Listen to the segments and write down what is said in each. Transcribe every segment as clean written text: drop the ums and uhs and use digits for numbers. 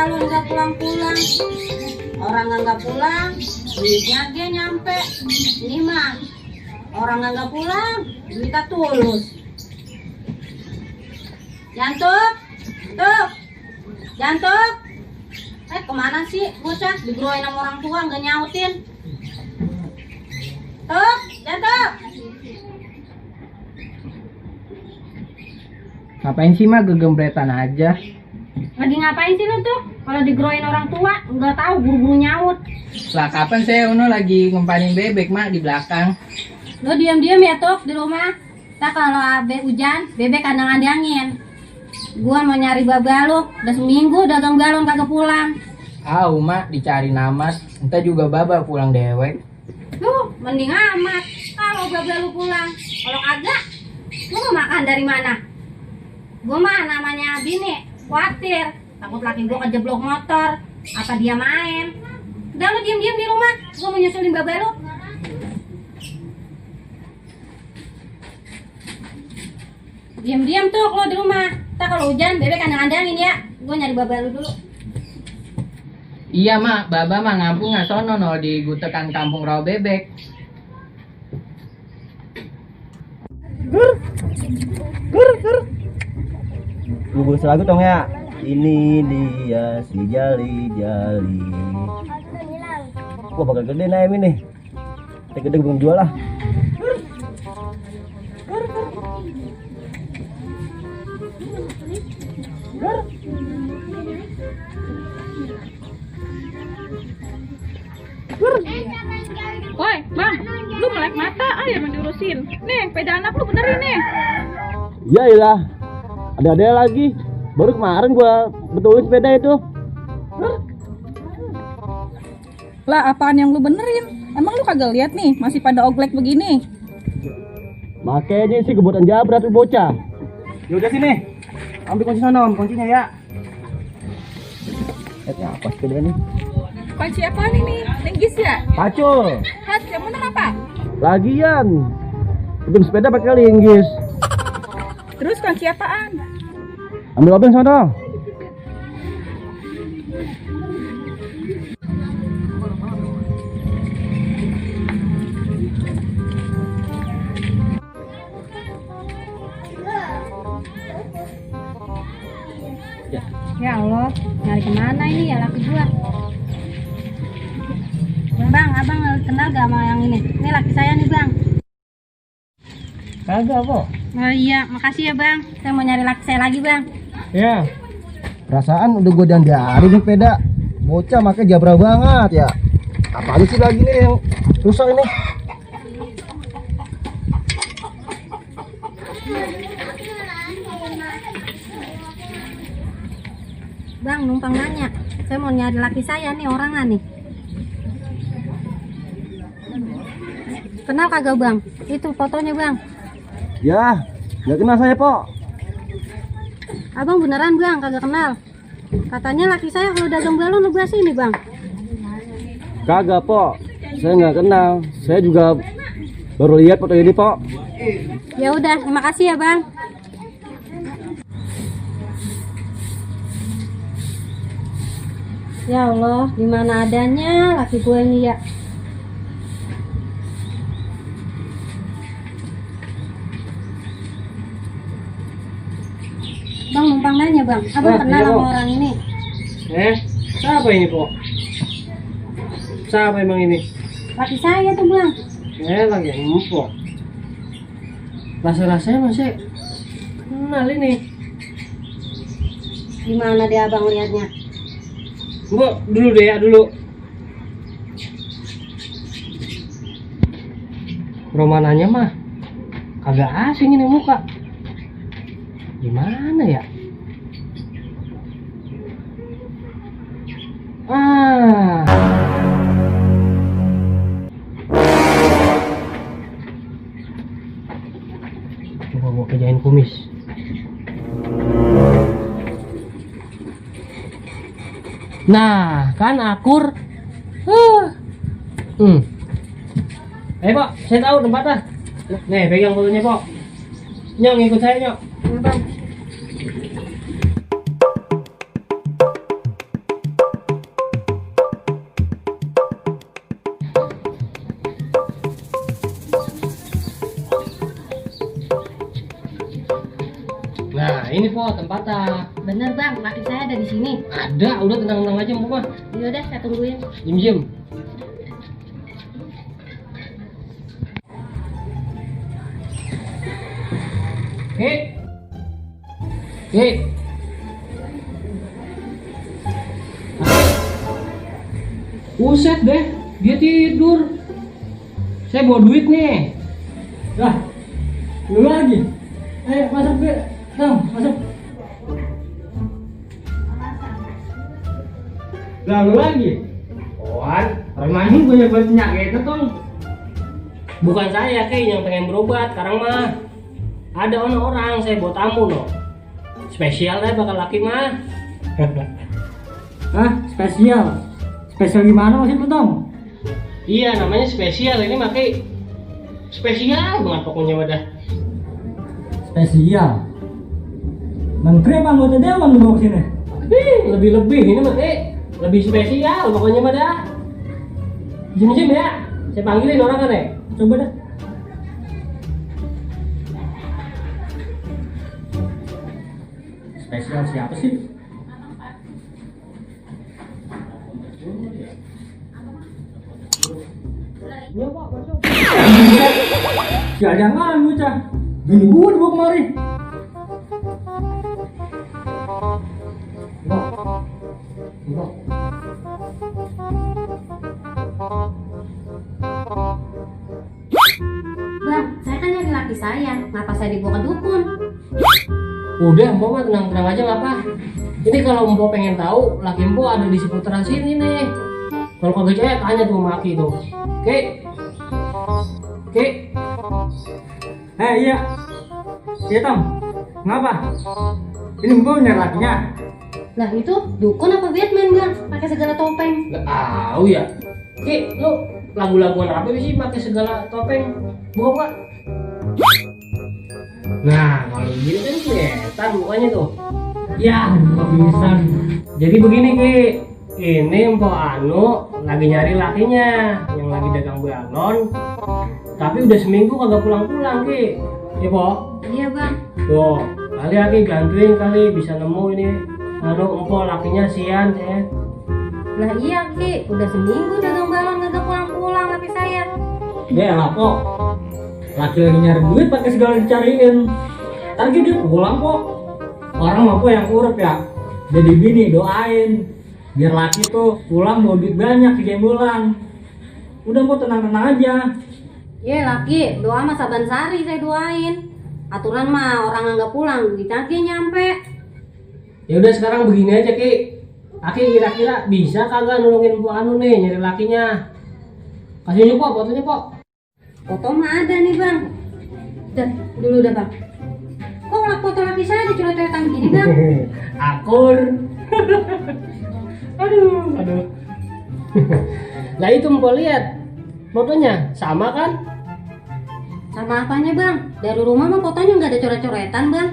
galon nggak pulang-pulang. Orang nggak pulang, duitnya dia nyampe. Ini mah orang nggak pulang, duitnya tulus. Jantuk, tuh, jantuk. Kemana sih bocah? Digeroin sama orang tua nggak nyautin. Tuh, jantuk. Ngapain sih mah gegembretan aja? Lagi ngapain sih lu tuh? Kalau digeroin orang tua, nggak tahu buru-buru nyaut. Lah kapan saya Uno lagi ngempanin bebek mak di belakang. Lu diam-diam ya tuh di rumah. Tak kalau abe hujan, bebek kandang-kandangin. Gua mau nyari baba lu, udah seminggu dagang galon kagak pulang. Mak dicari namas, entah juga baba pulang dewek. Mending amat kalau baba lu pulang. Kalau kagak, lu mau makan dari mana? Gua mah namanya bini, khawatir takut laki gua kejeblok motor, apa dia main. Udah lu diem-diem di rumah, gua mau nyusulin baba lu. Diem-diem tuh lo di rumah. Tak kalau hujan bebek kandang-kandangin ya. Gua nyari baba lu dulu. Iya mak, baba mah ngampung ngasono no di gutekan kampung rawa bebek. Lu bagus lagu dong ya. Ini dia si jali-jali. Wah bakal gede naim ini. Gede belum jual lah. Woi, Bang, lu melek mata, ayo yang diurusin. Nih, sepeda anak lu benerin nih. Ya iyalah. Ada lagi. Baru kemarin gua betulin sepeda itu. Lah, apaan yang lu benerin? Emang lu kagak lihat nih, masih pada oglek begini. Makanya sih kebutuhan jabrat tuh bocah. Ya udah sini. Ambil kunci sono, kuncinya ya. Apa sepeda ini? Kunci apaan ini? Linggis ya? Pacul. Hat, yang bener apa? Lagian. Bikin sepeda pakai linggis. Terus kunci apaan? Ambil obeng sono. Ya Allah, nyari kemana ini ya laki gua? Bang, abang kenal gak sama yang ini? Ini laki saya nih bang. Kagak kok. Oh iya, makasih ya bang. Saya mau nyari laki saya lagi bang. Ya. Perasaan udah gue dandari nih sepeda. Bocah makanya jabra banget ya. Apaan sih lagi nih yang rusak ini? Bang, numpang nanya. Saya mau nyari laki saya nih, orangan nih. Kenal kagak bang? Itu fotonya bang. Ya, nggak kenal saya po. Abang beneran bang, kagak kenal. Katanya laki saya kalau dagang galon lu sini bang. Kagak po, saya nggak kenal. Saya juga baru lihat foto ini po. Ya udah, terima kasih ya bang. Ya Allah, di mana adanya laki gue ini ya. Bang, numpang nanya bang, abang kenal iya, sama Po. orang ini? Siapa ini po? Siapa emang ini? Laki saya tuh bang. Lagi empok. Rasa-rasanya masih kenal ini. Gimana dia abang liatnya? Mbok, dulu deh ya, dulu. Romananya mah kagak asing ini muka. Gimana ya? Coba gua kerjain kumis. Nah, kan akur. Pak, saya tahu tempatnya. Nih, pegang fotonya, Pak. Nyok, ikut saya, Nyok. Ya bang. tempatnya. Bener bang, laki saya ada di sini. Ada, udah tenang-tenang aja Mpok mah. Yaudah, saya tungguin. Diem-diem. Oke. Oke. Buset deh, dia tidur. Saya bawa duit nih. Lah, lu lagi. Ayo masuk Be. Masuk. Lah lu lagi. Wan, Remanya punya banyak gitu tong. bukan saya yang pengen berobat. Sekarang mah ada orang saya bawa tamu no. Spesial deh bakal laki mah. Hah, spesial. Spesial gimana maksud lu tong? Iya namanya spesial ini makai spesial banget pokoknya wadah. Spesial. Menteri apa anggota dewan lu bawa sini? Lebih ini mah lebih spesial pokoknya mah dah. Jim ya, saya panggilin orang kan ya. Coba dah. Spesial siapa sih? Iya Pak, masuk. Jangan bocah. Bini gua dibawa kemari. Enggak. Bang, saya kan nyari laki saya. Kenapa saya dibawa ke dukun? Udah, Mpok mah tenang-tenang aja nggak apa. Ini kalau Mpok pengen tahu, laki Mpok ada di seputaran sini nih. Kalau kagak percaya tanya tuh sama Aki tuh. Oke. Oke. Iya. Iya Tom. Ngapa? Ini gua nyari lakinya. Lah itu dukun apa Batman bang? Pakai segala topeng. Nggak tahu ya. Oke, lu lagu-laguan apa sih pakai segala topeng? Buka. Nah, kalau gini kan kelihatan mukanya tuh. Ya, bisa. Jadi begini Ki, ini Mpok Anu lagi nyari lakinya yang lagi dagang balon, tapi udah seminggu kagak pulang-pulang Ki. Ya Pok? Iya bang. Tuh, kali Aki bantuin kali bisa nemu ini. Anu Mpok lakinya sian ya. Lah iya Ki, udah seminggu dagang balon kagak pulang-pulang laki saya. Ya lah kok. Laki lagi nyari duit pakai segala dicariin. Ntar dia pulang kok. Orang mah yang urut ya. Jadi bini doain biar laki tuh pulang bawa duit banyak 3 bulan. Udah mau tenang-tenang aja. Iya laki, doa mah saban sari saya doain. Aturan mah orang nggak pulang duitnya Ki nyampe. Ya udah sekarang begini aja Ki. Aki kira-kira bisa kagak nolongin Mpok Anu nih nyari lakinya? Kasih aja Pok, fotonya Pok. Foto mah ada nih bang. Dah, dulu dah bang. Kok foto laki saya dicoret-coretan gini bang? Akur. aduh. Lah itu Mpok lihat fotonya sama kan? Sama apanya bang? Dari rumah mah fotonya nggak ada coret-coretan bang.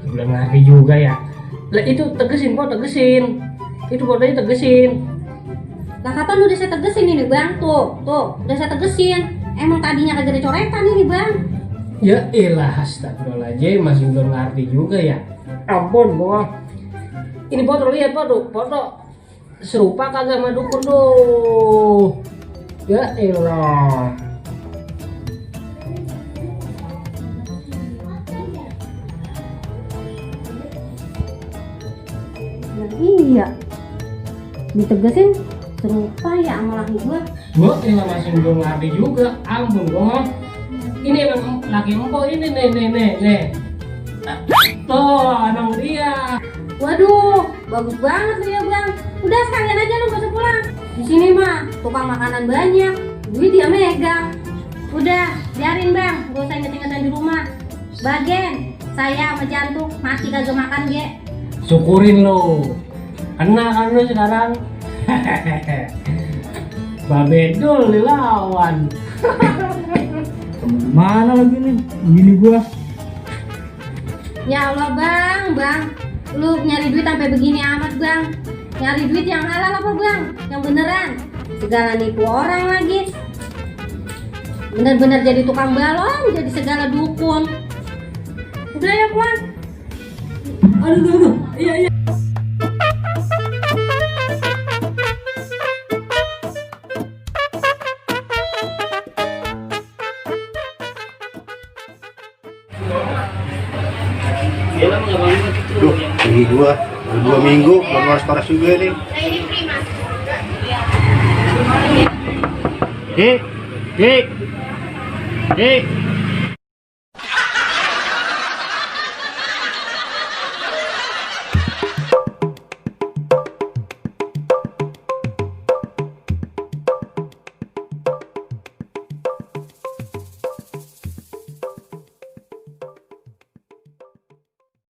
Belum ngerti juga ya. Lah itu tegesin Pok, tegesin. Itu fotonya tegesin. Lah kapan udah saya tegesin ini bang? Tuh, udah saya tegesin. Emang tadinya kagak ada coretan ini bang. Ya elah, astagfirullahaladzim, masih belum ngerti juga ya. Ampun Pok. Ini foto lihat foto serupa kagak sama dukun tuh. Ya elah. Nah, iya. Ditegesin serupa ya sama laki gua. Gua masih belum ngerti juga. Ampun gua. Ini emang laki Mpok ini nih. Tuh, abang dia. Waduh, bagus banget nih ya bang. Udah sekalian aja lu gak usah pulang. Di sini mah tukang makanan banyak, duit dia megang. Udah, biarin bang, gak usah inget-ingetan di rumah. Bagen, saya sama jantung mati kagak makan ge. Syukurin lo. Kena kan lo sekarang. Babedul dilawan. Mana lagi nih? Bini gua. Ya Allah bang, lu nyari duit sampai begini amat bang. Nyari duit yang halal apa bang? Yang beneran. Segala nipu orang lagi. Bener-bener jadi tukang balon, jadi segala dukun. Udah ya pulang. Aduh. Iya. Duh, tinggi gua. Udah 2 minggu belum paras juga nih. Dik.